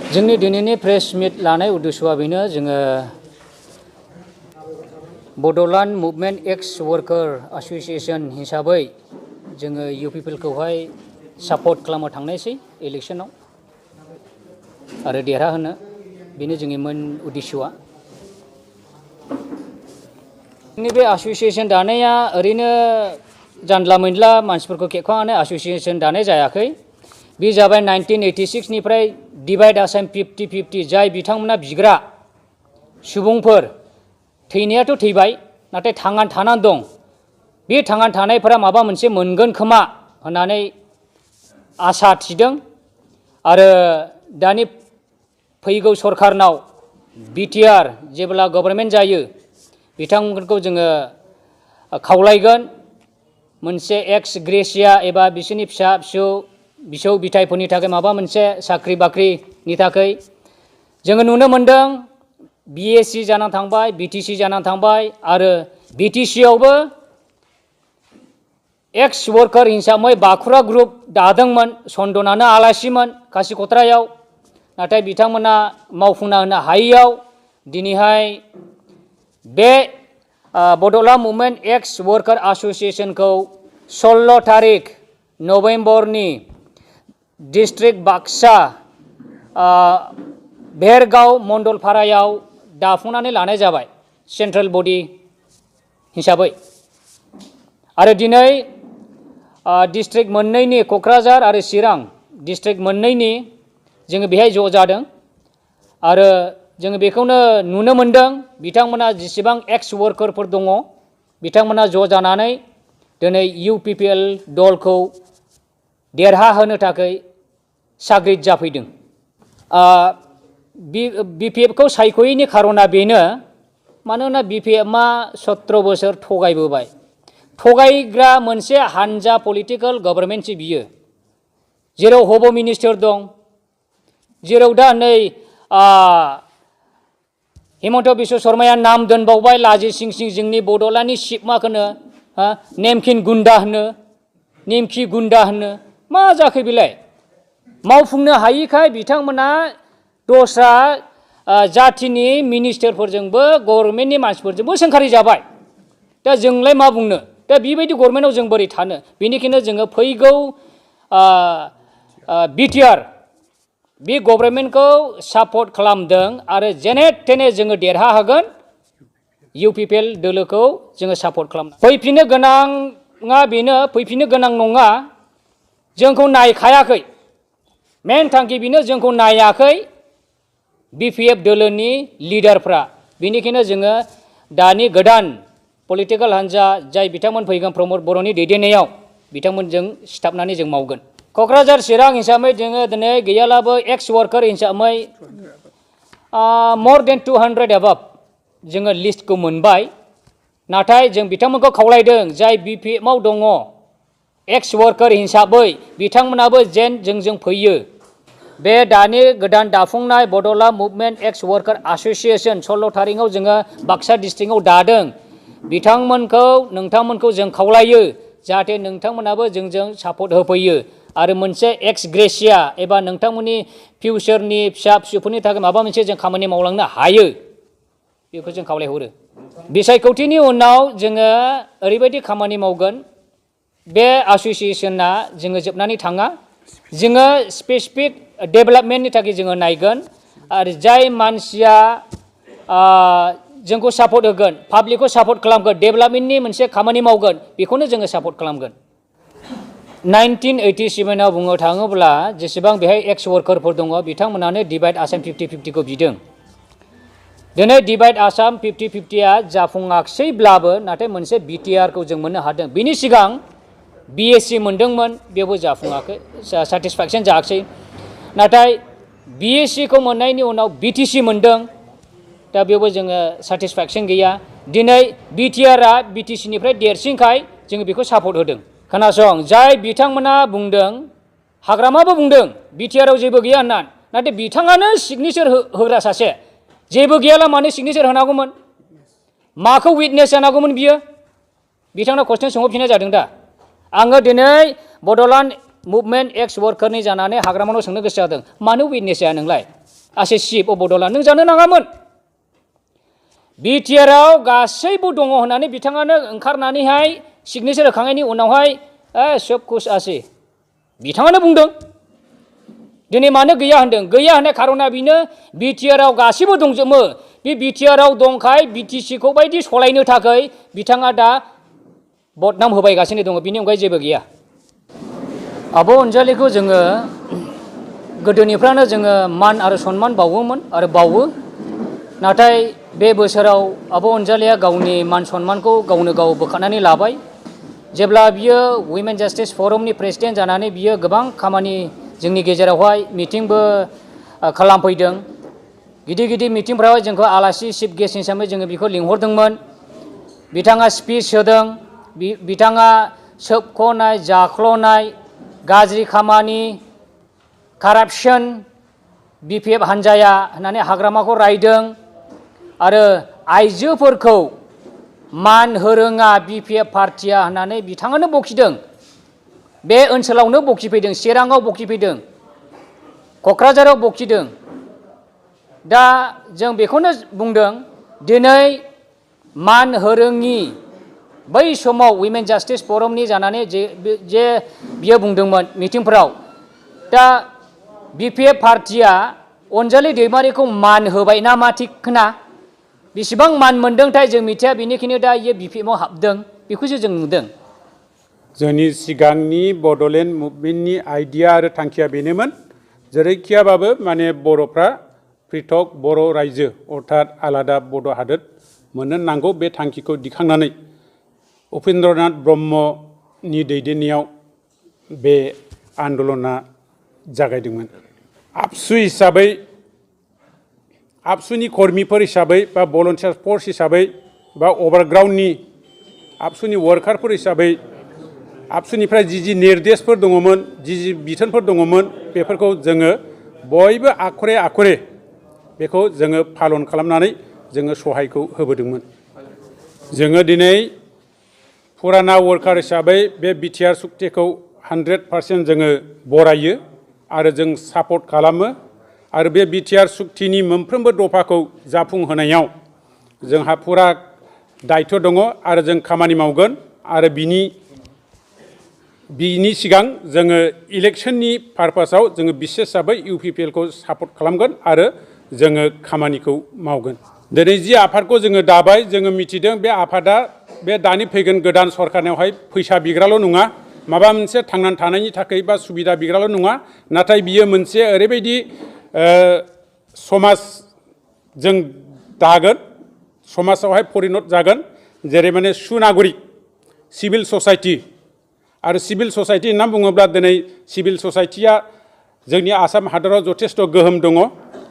जोंनि दिनैनि प्रेस मिट लानाय उद्देश्यआ बेनो जोङो बड'लेण्ड मुभमेन्ट एक्स वर्कार एसोसिएशन हिसाबै जोङो इउपिपिएलखौहाय सापर्ट खालामनो थांनायसै इलेक्शनाव आरो देरहाहोनो बेनो जोंनि मेन उद्देश्यआ। जोंनि बे एसोसिएशन दानाया ओरैनो जानला मोनला मानसिफोरखौ खेबखांनानै एसोसिएशन दानाय जायाखै। बे जाबाय 1986 निफ्राय डिवाइड आसाम 50-50 जाय बिथांमोना बिग्रा सुबुंफोर थैनायाथ' थैबाय नाथाय थांनानै थानानै दं। बे थांनानै थानायफोरा माबा मोनसे मोनगोन खोमा होननानै आसा थिदों आरो दानि फैगौ सरकारनाव बिटिआर जेब्ला गभर्नमेन्ट जायो बिथांमोनखौ जोङो खावलायगोन मोनसे एक्स ग्रेसिया एबा बिसोरनि फिसौ बिथाइफोरनि थाखाय माबा मोनसे साख्रि बाख्रिनि थाखाय जोङो नुनो मोनदों। बिएससि जानानै थांबाय, बिटिसि जानानै थांबाय आरो बिटिसियावबो एक्स वर्कार हिसाबै बाखुरा ग्रुप दादोंमोन। सन्दनानो आलासिमोन कासिक'त्रायाव, नाथाय बिथांमोना मावफुंना होनो हायैयाव दिनैहाय बे बड'लेण्ड मुभमेन्ट एक्स वर्कार एसोसिएशनखौ 16 तारिख नभेम्बरनि डिस्ट्रिक्ट बाक्सा भेरगाव मण्डलपारायाव दाफुंनानै लानाय जाबाय सेन्ट्रेल बडि हिसाबै। आरो दिनै डिस्ट्रिक्ट मोननैनि क'क्राझार आरो चिरां डिस्ट्रिक्ट मोननैनि जोङो बेहाय ज' जादों आरो जोङो बेखौनो नुनो मोनदों बिथांमोना जेसेबां एक्स वर्कारफोर दङ बिथांमोना ज' जानानै दिनै इउपिपिएल दलखौ देरहाहोनो थाखाय साग्रिद जाफैदों। बिपिएफखौ सायख'यैनि खारना बेनो मानोना बिपिएफआ 17 बोसोर थगायबोबाय। थगायग्रा मोनसे हानजा पलिटिकेल गभर्नमेन्टसो बियो, जेराव हब मिनिस्टार दं, जेराव दा नै हिमन्त बिश्व शर्माया नाम दोनबावबाय लाजित सिं जोंनि बड'लेण्डनि चिफमाखौनो नेमखिन गुन्दा होनो, नेमखि गुन्दा होनो। मा जाखो बेलाय? मावफुंनो हायिखाय बिथांमोना दस्रा जाथिनि मिनिस्टारफोरजोंबो गभर्नमेन्टनि मानसिफोरजोंबो सोंखारि जाबाय। दा जोंलाय मा बुंनो? दा बेबायदि गभर्नमेन्टआव जों बोरै थानो? बेनिखायनो जोङो फैगौ बिटिआर बे गभर्नमेन्टखौ सापर्ट खालामदों आरो जेने थेने जोङो देरहाहोगोन। इउपिपिएल दोलोखौ जोङो सापर्ट खालामदों। फैफिननो गोनाङा बेनो, फैफिननो गोनां नङा, जोंखौ नायखायाखै। मेन थांखि बेनो, जोंखौ नायाखै बिपिएफ दोलोनि लिडारफ्रा। बेनिखायनो जोङो दानि गोदान पलिटिकेल हान्जा जाय बिथांमोन फैगोन प्रमद बर'नि दैदेननायाव बिथांमोनजों सिथाबनानै जों मावगोन। क'क्राझार चिरां हिसाबै जोङो दिनै गैयालाबो एक्स वर्कार हिसाबै more than 200 एबाब जोङो लिस्टखौ मोनबाय। नाथाय जों बिथांमोनखौ खावलायदों जाय बिपिएफआव दङ एक्स वर्कार हिसाबै बिथांमोनाबो जेन जोंजों फैयो। बे दानि गोदान दाफुंनाय बड'लेण्ड मुभमेन्ट एक्स वर्कार एसोसिएशन 16 तारिखआव जोङो बाक्सा डिस्ट्रिक्टआव दादों। नोंथांमोनखौ जों खावलायो जाहाथे नोंथांमोनाबो जोंजों सापर्ट होफैयो आरो मोनसे एक्स ग्रेसिया एबा नोंथांमोननि फिउचारनि फिसा-फिसौफोरनि थाखाय माबा मोनसे जों खामानि मावलांनो हायो बेखौ जों खावलायहरो। बिसायख'थिनि उनाव जोङो ओरैबायदि खामानि मावगोन, बे एसोसिएशना जोङो जोबनानै थाङा। जोङो स्पेसिफिक डेभेलपमेन्टनि थाखाय जोङो नायगोन आरो जाय मानसिया जोंखौ सापर्ट होगोन, पाब्लिकखौ सापर्ट खालामगोन, डेभेलपमेन्टनि मोनसे खामानि मावगोन, बेखौनो जोङो सापर्ट खालामगोन। 1987आव बुंनो थाङोब्ला जेसेबां बेहाय एक्स वर्कारफोर दङ बिथांमोनानो डिवाइड आसाम 50-50खौ बिदों। दिनै डिवाइड आसाम 50-50आ जाफुङाखैब्लाबो नाथाय मोनसे बिटिआरखौ जों मोननो हादों। बिनि सिगां बिएससि मोनदोंमोन, बेबो जाफुङाखै, सेटिसफेक्सन जायाखै। नाथाय बिएससिखौ मोननायनि उनाव बिटिसि मोनदों, दा बेवबो जोङो सेटिसफेक्सन गैया। दिनै बिटिआरआ बिटिसिनिफ्राय देरसिनखाय जोङो बेखौ सापर्ट होदों। खोनासं, जाय बिथांमोना बुंदों, हाग्रामाबो बुंदों बिटिआरआव जेबो गैया होननानै, नाथाय बिथाङानो सिगनेचार होग्रा सासे। जेबो गैयाला मानो सिगनेचार होनांगौमोन? माखौ उइटनेस जानांगौमोन बियो? बिथांनाव कुइसन सोंहरफिननाय जादों दा। आङो दिनै बड'लेण्ड मुभमेन्ट एक्स वर्कारनि जानानै हाग्रामानाव सोंनो गोसो जादों, मानो उइटनेस जाया नोंलाय? as a chief of Bodoland नों जानो नाङामोन BTR आव गासैबो दङ होननानै बिथाङानो ओंखारनानैहाय सिगनेचार होखांनायनि उनावहाय सब कुछ आसे बिथाङानो बुंदों दिनै मानो गैया होनदों गैया होननाय खारना बेनो BTR आव गासैबो दंजोबो बे BTR आव दंखाय BTC खौ बायदि सलायनो थाखाय बिथाङा दा बदनाम होबायगासिनो दङ बिनि अनगायै जेबो गैया आब' अनजालिखौ जोङो गोदोनिफ्रायनो जोङो मान आरो सनमान बावोमोन आरो बावो नाथाय बे बोसोराव आब' अनजालिया गावनि मान सनमानखौ गावनो गाव बोखारनानै लाबाय जेब्ला बियो वुमेन जास्टिस फरमनि प्रेसिडेन्ट जानानै बियो गोबां खामानि जोंनि गेजेरावहाय मिटिंबो खालामफैदों गिदिर गिदिर मिटिंफ्रावहाय जोंखौ आलासि चिफ गेस्ट हिसाबै जोङो बेखौ लिंहरदोंमोन बिथाङा स्पिच होदों बिथाङा सोबख'नाय जाख्ल'नाय गाज्रि खामानि कारापसन BPF हानजाया होननानै हाग्रामाखौ रायदों आरो आइजोफोरखौ मान होरोङा BPF पार्टिया होननानै बिथाङानो बखिदों बे ओनसोलावनो बखिफैदों चिराङाव बखिफैदों क'क्राझाराव बखिदों दा जों बेखौनो बुंदों दिनै मान होरोङि बै समाव वुमेन जास्टिस फरमनि जानानै जे बियो बुंदोंमोन मिटिंफोराव दा BPF पार्टिया अनजालि दैमारिखौ मान होबाय ना मा थिग खोना बेसेबां मान मोनदोंथाय जों मिथिया बेनिखायनो दा इयो BPF आव हाबदों बेखौसो जों नुदों जोंनि सिगांनि बड'लेण्ड मुभमेन्टनि आइडिया आरो थांखिया बेनोमोन जेरैखियाबाबो माने बर'फ्रा पृथक बर' रायजो अर्थात आलादा बड' हादोर मोननो नांगौ बे थांखिखौ दिखांनानै उपेन्द्रनाथ ब्रह्मनि दैदेननायाव बे आन्दलना जागायदोंमोन आबसु हिसाबै आबसुनि कर्मिफोर हिसाबै बा भलन्टियार फर्स हिसाबै बा अभारग्राउन्डनि आबसुनि वार्कारफोर हिसाबै आबसुनिफ्राय जि निर्देशफोर दङमोन जि बिथोनफोर दङमोन बेफोरखौ जोङो बयबो आखरे आखरे बेखौ जोङो पालन खालामनानै जोङो सहायखौ होबोदोंमोन जोङो दिनै फुराना वार्कार हिसाबै बे BTR सुक्तिखौ 100% जोङो बरायो आरो जों सापर्ट खालामो आरो बे BTR सुक्तिनि मोनफ्रोमबो दफाखौ जाफुंहोनायाव जोंहा फुरा दायित्व दङ आरो जों खामानि मावगोन आरो बिनि सिगां जोङो इलेक्शननि पारपासाव जोङो बिसेस हिसाबै UPPL खौ सापर्ट खालामगोन आरो जोङो खामानिखौ मावगोन दिनै जि आफादखौ जोङो दाबाय जोङो मिथिदों बे आफादा बे दानि फैगोन गोदान सरकारनियावहाय फैसा बिग्राल' नङा माबा मोनसे थांनानै थानायनि थाखाय बा सुबिदा बिग्राल' नङा नाथाय बियो मोनसे ओरैबायदि समाज जों दागोन समाजावहाय परिणत जागोन जेरै माने सुनागरिक सिभिल ससाइटि आरो सिभिल ससाइटि होनना बुङोब्ला दिनै सिभिल ससाइटिया जोंनि आसाम हादराव जथेस्थ गोहोम दङ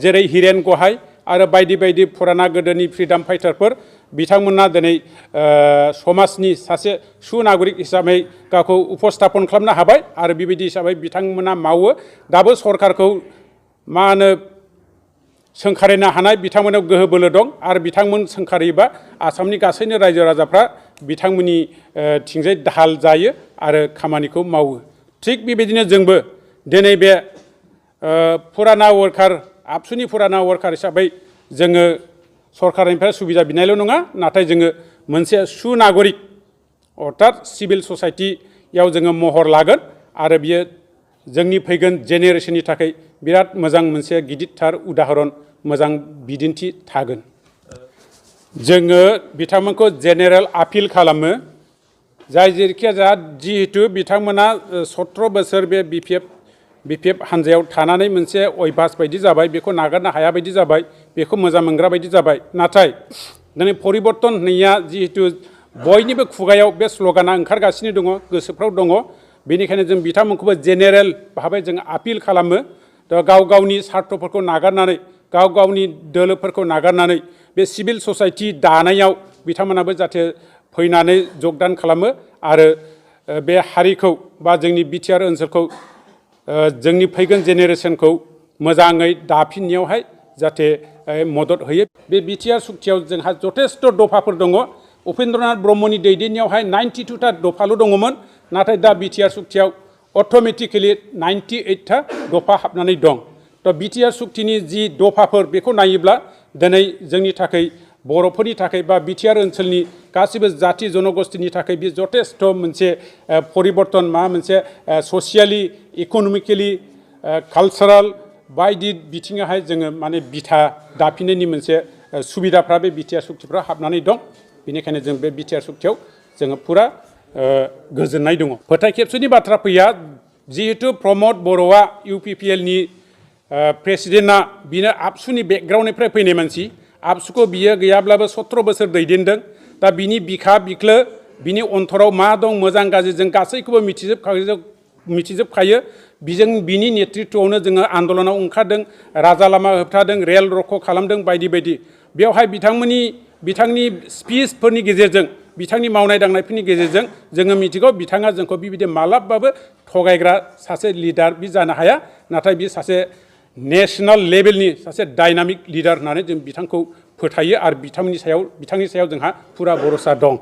जेरै हिरेन गहाय आरो बायदि बायदि फुराना गोदोनि फ्रिडम फाइटारफोर बिथांमोना दिनै समाजनि सासे सुनागरिक हिसाबै गावखौ उपस्थापन खालामनो हाबाय आरो बेबायदि हिसाबै बिथांमोना मावो दाबो सरकारखौ मा होनो सोंखारिनो हानाय बिथांमोनाव गोहो बोलो दं आरो बिथांमोन सोंखारियोबा आसामनि गासैनो रायजो राजाफ्रा बिथांमोननि थिंजाय दाहाल जायो आरो खामानिखौ मावो थिग बेबायदिनो जोंबो दिनै बे फुराना वार्कार आबसुनि फुराना वार्कार हिसाबै जोङो सरकारनिफ्राय सुबिदा बिनायल' नङा नाथाय जोङो मोनसे सुनागरिक अर्थात सिभिल ससाइटियाव जोङो महर लागोन आरो बियो जोंनि फैगोन जेनेरेसननि थाखाय बिराद मोजां मोनसे गिदिरथार उदाहरन मोजां बिदिन्थि थागोन जोङो बिथांमोनखौ जेनेरेल आपिल खालामो जाय जेरैखिजाया जिहेतु बिथांमोना 17 बोसोर बे BPF हानजायाव थानानै मोनसे अयभास बायदि जाबाय बेखौ नागारनो हाया बायदि जाबाय बेखौ मोजां मोनग्रा बायदि जाबाय नाथाय दिनै परिबर्तन होननाया जिहेतु बयनिबो खुगायाव बे स्ल'गाना ओंखारगासिनो दङ गोसोफ्राव दङ बेनिखायनो जों बिथांमोनखौबो जेनेरेल भाबै जों आपिल खालामो दा गाव गावनि सार्थफोरखौ नागारनानै गाव गावनि दोलोफोरखौ नागारनानै बे सिभिल ससाइटि दानायाव बिथांमोनाबो जाहाथे फैनानै जगदान खालामो आरो बे हारिखौ बा जोंनि BTR ओनसोलखौ जोंनि फैगोन जेनेरेसनखौ मोजाङै दाफिननायावहाय जाहाथे मदद होयो बे BTR सुक्तियाव जोंहा जथेस्थ दफाफोर दङ उपेन्द्रनाथ ब्रह्मनि दैदेननायावहाय 92टा दफाल' दङमोन नाथाय दा BTR सुक्तियाव अट'मेटिकेलि 98टा दफा हाबनानै दं दा बिटिआर सुक्तिनि जि दफाफोर बेखौ नायोब्ला दिनै जोंनि थाखाय बर'फोरनि थाखाय बा बिटिआर ओनसोलनि गासिबो जाति जनगोष्ठीनि थाखाय बे जथेस्थ' मोनसे परिबर्तन मा मोनसे ससियेलि इक'नमिकेलि कालसारेल बायदि बिथिङावहाय जोङो माने बिथा दाफिननायनि मोनसे सुबिदाफ्रा बे बिटिआर सुक्तिफ्रा हाबनानै दं। बेनिखायनो जों बे बिटिआर सुक्तियाव जोङो पुरा गोजोननाय दङ। फोथाय खेबसुनि बाथ्रा फैया जिहेतु प्रमद बर'आ इउपिपिएलनि प्रेसिडेन्टआ बिनो आबसुनि बेकग्राउन्डनिफ्राय फैनाय मानसि, आबसुखौ बियो गैयाब्लाबो 17 बोसोर दैदेनदों। दा बिनि बिखा बिख्लो बिनि अन्तराव मा दं मोजां गाज्रि जों गासैखौबो मिथिजोबखायो। बिनि नेतृत्वआवनो जोङो आन्दलनाव ओंखारदों, राजा लामा होबथादों, रेल रख' खालामदों बायदि बायदि। बेवहाय बिथांनि स्पिचफोरनि गेजेरजों बिथांनि मावनाय दांनायफोरनि गेजेरजों जोङो मिथिगौ बिथाङा जोंखौ बिबायदि मालाबाबो थगायग्रा सासे लिडार बि जानो हाया। नाथाय बि सासे नेशनेल लेभेलनि सासे डायनामिक लिडार होननानै जों बिथांखौ फोथायो आरो बिथांनि सायाव जोंहा पुरा भरसा दं।